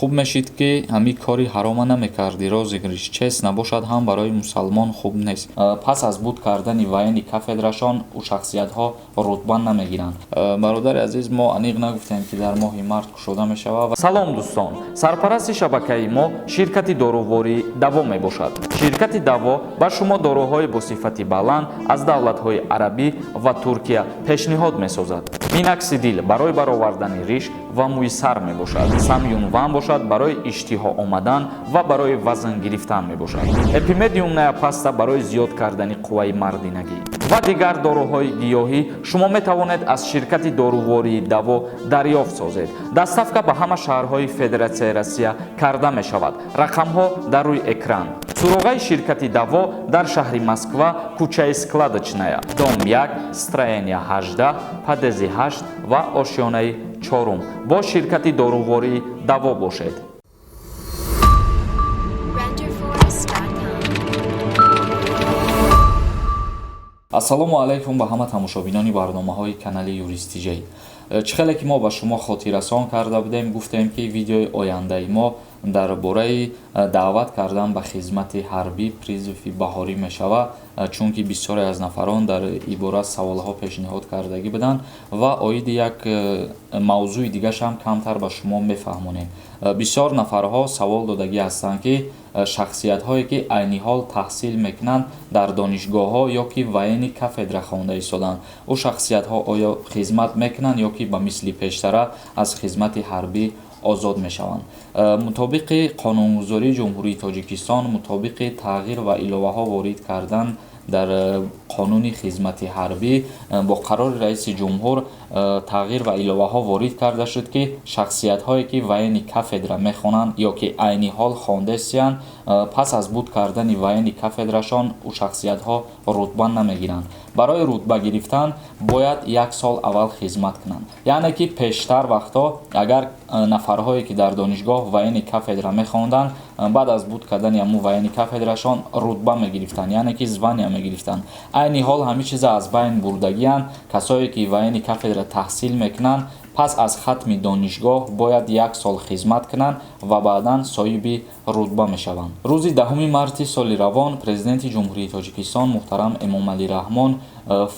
Хуб мешид, ки ҳамин кори ҳарома намекардӣ. Розыгрыш чест набошад ҳам, барои мусалмон хуб нест. Пас аз буд кардани военный кафедрашон ӯ шахсиятҳо рутба намегиранд. Бародари азиз, мо аниқ нагуфтем, ки дар моҳи март кушода мешавад. Салом, дӯстон! Сарпарасти шабакаи мо ширкати дорувории «Даво» мебошад. Ширкати «Даво» ба шумо доруҳои бо сифати баланд аз давлатҳои арабӣ ва Туркия пешниҳод месозад. Миноксидил барои баровардани риш ва мӯи сар мебошад, Самюнван бошад, барои иштиҳо омадан ва барои вазн гирифтан мебошад, Эпимедиумная паста барои зиёд кардани қувваи мардинагӣ ва дигар доруҳои гиёҳӣ шумо метавонед аз ширкати дорувории «Даво» дарёфт созед. Доставка ба ҳама шаҳрҳои Федератсияи Россия карда мешавад. Рақамҳо дар рӯи экран. Суроғаи ширкати «Даво» дар шаҳри Москва, кӯчаи Складочная, дом 1, строение 18, подъезди 8 ва ошёнаи чорум. Бо ширкати дорувории «Даво» бошед. Renderforest.com. Ассалому алайкум ба ҳама тамошобинони барномаҳои канали Юристиҷей. Чӣ хеле ки мо ба шумо хотиррасон карда будем, гуфтем, ки видеои ояндаи мо дар бораи даъват кардан ба хизмати ҳарбӣ, призыви баҳорӣ мешавад, чунки бисёре аз нафарон дар ибора саволҳо пешниҳод кардагӣ буданд ва оиди як мавзӯи дигараш ҳам камтар ба шумо мефаҳмонем. Бисёр нафарҳо савол додагӣ ҳастанд, ки шахсиятҳое ки айни ҳол таҳсил мекунанд дар донишгоҳҳо ё ки военный кафедра хонда истоданд, ӯ шахсиятҳо оё хизмат мекунанд ё ки ба мисли пештара аз хизмати ҳарбӣ озод мешаванд. Мутобиқи қонунгузории Ҷумҳурии Тоҷикистон, мутобиқи тағйир ва иловаҳо ворид кардан дар қонуни хизмати ҳарбӣ, бо қарори раиси ҷумҳур тағйир ва иловаҳо ворид карда шуд, ки шахсиятҳое ки военный кафедра мехонанд ё ки айни ҳол хондесиянд, пас аз буд кардани военный кафедрашон ӯ шахсиятҳо рутба намегиранд. Барои рутба гирифтан бояд як сол аввал хизмат кунанд. Яъне ки пештар вақтҳо агар нафарҳое ки дар донишгоҳ военный кафедра мехонданд, баъд аз буд кардани ҳамун военный кафедрашон рутба мегирифтанд, яъне ки звания мегирифтанд. Айни ҳол ҳамин чиза аз байн бурдагианд. Касое ки военный кафедра таҳсил мекунанд, пас аз хатми донишгоҳ бояд як сол хизмат кунанд ва баъдан соҳиби рутба мешаванд. Рӯзи 10 марти соли равон Президенти Ҷумҳурии Тоҷикистон муҳтарам Эмомалӣ Раҳмон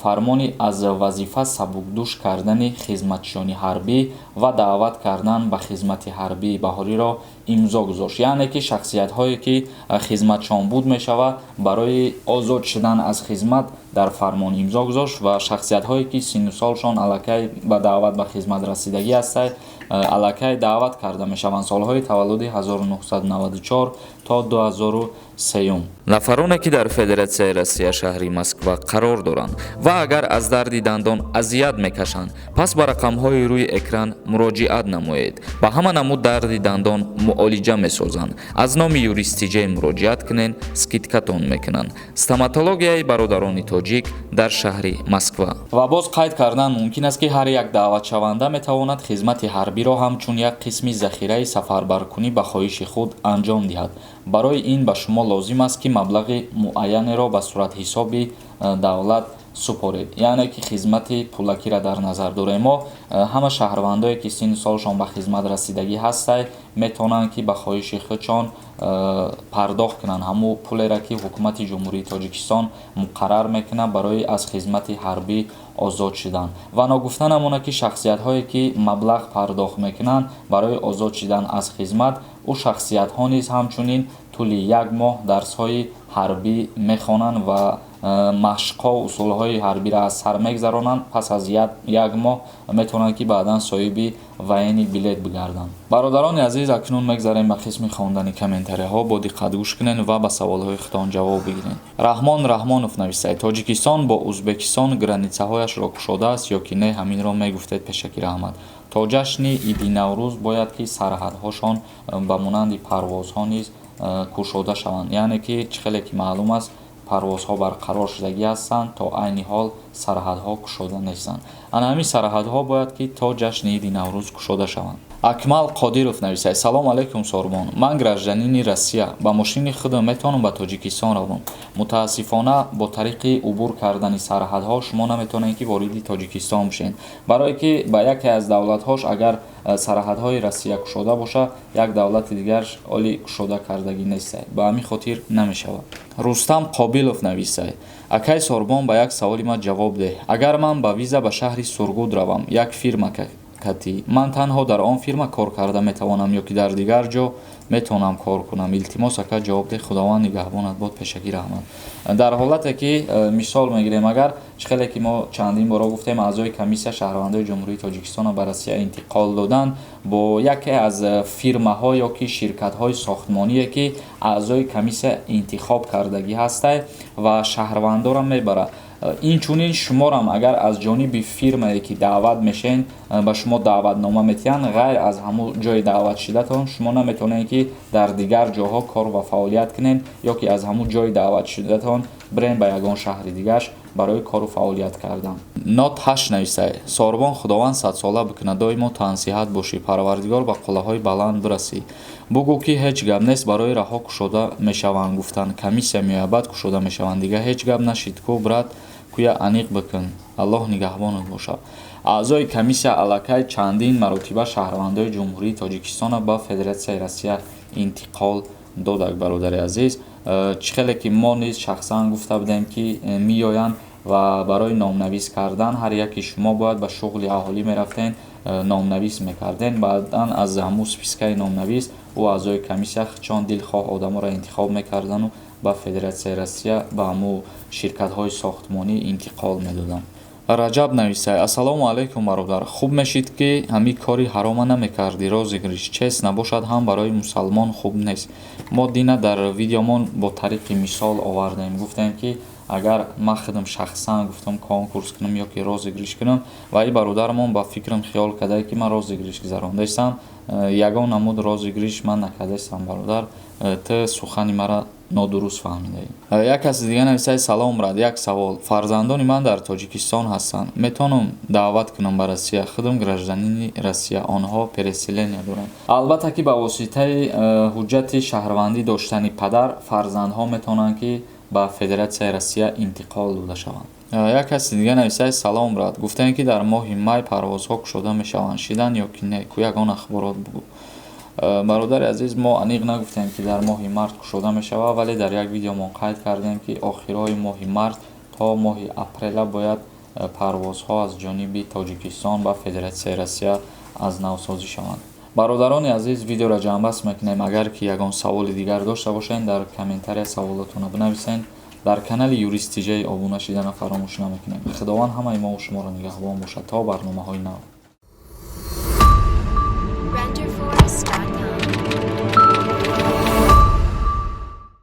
фармони аз вазифа сабукдӯш кардани хизматчиёни ҳарбӣ ва даъват кардан ба хизмати ҳарбии баҳориро имзо гузошт. Яъне ки шахсиятҳое ки хизматшон буд мешавад, барои озод шудан аз хизмат дар фармон имзо гузошт ва шахсиятҳое ки синну солшон аллакай ба даъват ба хизмат расидагӣ ҳастанд, аллакай даъват карда мешаванд, солҳои таваллуди 1994 то 2003. Нафароне ки дар Федератсияи Россия, шаҳри Москва қарор доранд ва агар аз дарди дандон азият мекашанд, пас ба рақамҳои рӯи экран муроҷиат намоед. Ба ҳама намуд дарди дандон муолиҷа месозанд. Аз номи Юристиҷей муроҷиат кунед, скидкатон мекунанд. Стоматологияи бародарони тоҷик дар шаҳри Москва. Ва боз қайд кардан мумкин аст, ки ҳар як даъватшаванда метавонад хизмати ҳарбиро ҳамчун як қисми захираи сафарбаркунӣ ба хоҳиши худ анҷом диҳад. Барои ин ба шумо лозим аст, ки маблағи муайянеро ба суратҳисоби давлат супоред, яъне ки хизмати пулакиро дар назар дорем мо. Ҳама шаҳрвандое ки синну солшон ба хизмат расидагӣ ҳастай, метавонанд, ки ба хоҳиши худшон пардохт кунанд ҳамун пулеро, ки Ҳукумати Ҷумҳурии Тоҷикистон муқаррар мекунад барои аз хизмати ҳарбӣ озод шудан. Ва ногуфта намонад, ки шахсиятҳое ки маблағ пардохт мекунанд барои озод шудан аз хизмат, ӯ шахсиятҳо низ ҳамчунин тӯли як моҳ дарсҳои ҳарбӣ мехонанд ва машқҳо, усулҳои ҳарбиро аз сар мегзаронанд. Пас аз як моҳ метавонанд, ки баъдан соҳиби военный билет бигарданд. Бародарони азиз, акнун мегзарем ба қисми хондани комментарияҳо. Бо диққат гӯш кунед ва ба саволҳои худтон ҷавоб бигиред. Раҳмон Раҳмонов нависад: «Тоҷикистон бо Узбекистон границаҳояшро кушодааст ё ки не? Ҳаминро мегуфтед пешакӣ, раҳмат». То ҷашни иди Наврӯз бояд, ки сарҳадҳошон ба монанди парвозҳо низ кушода шаванд. Яъне ки чӣ хеле ки маълум аст, парвозҳо барқарор шудагӣ ҳастанд, то айни ҳол сарҳадҳо кушода нестанд. Ана ҳамин сарҳадҳо бояд, ки то ҷашни иди Наврӯз кушода шаванд. Акмал Қодиров нависад: «Салом алейкум, Сорбон, ман гражданини Россия, ба мошини худам метавонам ба Тоҷикистон равам?» Мутаассифона, бо тариқи убур кардани сарҳадҳо шумо наметавонед, ки вориди Тоҷикистон бишед, барое ки ба яке аз давлатҳош агар сарҳадҳои Россия кушода боша, як давлати дигарш оли кушода кардагӣ нест, ба ҳамин хотир намешавад. Рустам Қобилов нависад: «Акай Сорбон, ба як саволи ман ҷавоб деҳ. Агар ман ба виза ба шаҳри Сургут равам, як фирма кати, ман танҳо дар он фирма кор карда метавонам ё ки дар дигар ҷо метавонам кор кунам? Илтимос, ака, ҷавоб деҳ. Худованд нигаҳбонат бод. Пешакӣ раҳмат». Дар ҳолате ки мисол мегирем, агар чӣ хеле ки мо чандин боро гуфтем, аъзои комиссия шаҳрвандои Ҷумҳурии Тоҷикистонро ба Россия интиқол доданд, бо яке аз фирмаҳо ё ки ширкатҳои сохтмоние, ки аъзои комиссия интихоб кардагӣ ҳастай ва шаҳрвандоро мебарад. Инчунин шуморам агар аз ҷониби фирмае, ки даъват мешавед, ба шумо даъватнома метиҳанд, ғайр аз ҳамун ҷои даъватшудатон шумо наметавонед, ки дар дигар ҷоҳо кор ва фаъолият кунед ё ки аз ҳамун ҷои даъватшудатон бирен ба ягон шаҳри дигарш барои кору фаъолият кардан. Нот ҳашт нависад: «Сорбон, Худованд садсола бикунад, доимо тансиҳат бошӣ, Парвардигор ба қуллаҳои баланд бирасӣ. Бугӯ, ки ҳеҷ гап нест, барои раҳо кушода мешаванд гуфтанд, комиссия меояд, баъд кушода мешаванд, дига ҳеҷ гап нашид ку, брат, куя аниқ бикун, Аллоҳ нигаҳбонат бошад». Аъзои комиссия аллакай чандин маротиба шаҳрвандои Ҷумҳурии Тоҷикистонро ба Федератсияи Россия интиқол додак. Бародари азиз, чӣ хеле ки мо низ шахсан гуфта будем, ки меоянд ва барои номнавис кардан ҳар яке шумо бояд ба шуғли аҳолӣ мерафтен, номнавис мекарден, баъдан аз ҳамун спискаи номнавис ӯ аъзои комиссия чон дилхоҳ одаморо интихоб мекардану ба Федератсияи Россия ба ҳамун ширкатҳои сохтмонӣ интиқол медоданд. Раҷаб нависад: «Ассалому алайкум, бародар, хуб мешид, ки ҳамин кори ҳарома намекардӣ, розыгрыш чест набошад, ҳам барои мусалмон хуб нест». Мо дина дар видеомон бо тариқи мисол овардем, гуфтем, ки агар ман худам шахсан гуфтам конкурс кунам ё ки розыгрыш кунам, ва ин бародарамон ба фикрам хиёл кардае, ки ман розыгрыш гузарондаистам. Ягон намуд розыгрыш ман накардаистам, бародар, ту сухани маро нодуруст фаҳмидаӣ. Як каси дига нависад: «Салом, брат, як савол. Фарзандони ман дар Тоҷикистон ҳастанд, метавонам даъват кунам ба Россия? Худам гражданини Россия, онҳо переселения доранд». Албатта, ки ба воситаи ҳуҷҷати шаҳрвандӣ доштани падар фарзандҳо метавонанд, ки ба Федератсияи Россия интиқол дода шаванд. Як каси дига нависад: «Салом, брат, гуфтем, ки дар моҳи май парвозҳо кушода мешаванд, шидан ё ки не? Ку ягон ахборот бугӯ». Бародари азиз, мо аниқ нагуфтем, ки дар моҳи март кушода мешавад, вале дар як видеомон қайд кардем, ки охирҳои моҳи март то моҳи апрела бояд парвозҳо аз ҷониби Тоҷикистон ба Федератсияи Россия аз навсозӣ шаванд. Бародарони азиз, видеоро ҷамъбаст мекунем. Агар ки ягон саволи дигар дошта бошед, дар комментария саволотонро бинависед. Дар канали Юрист Тиҷай обуна шидана фаромӯш намекунем. Худованд ҳамаи мову шуморо нигаҳбон бошад то барномаҳои нав.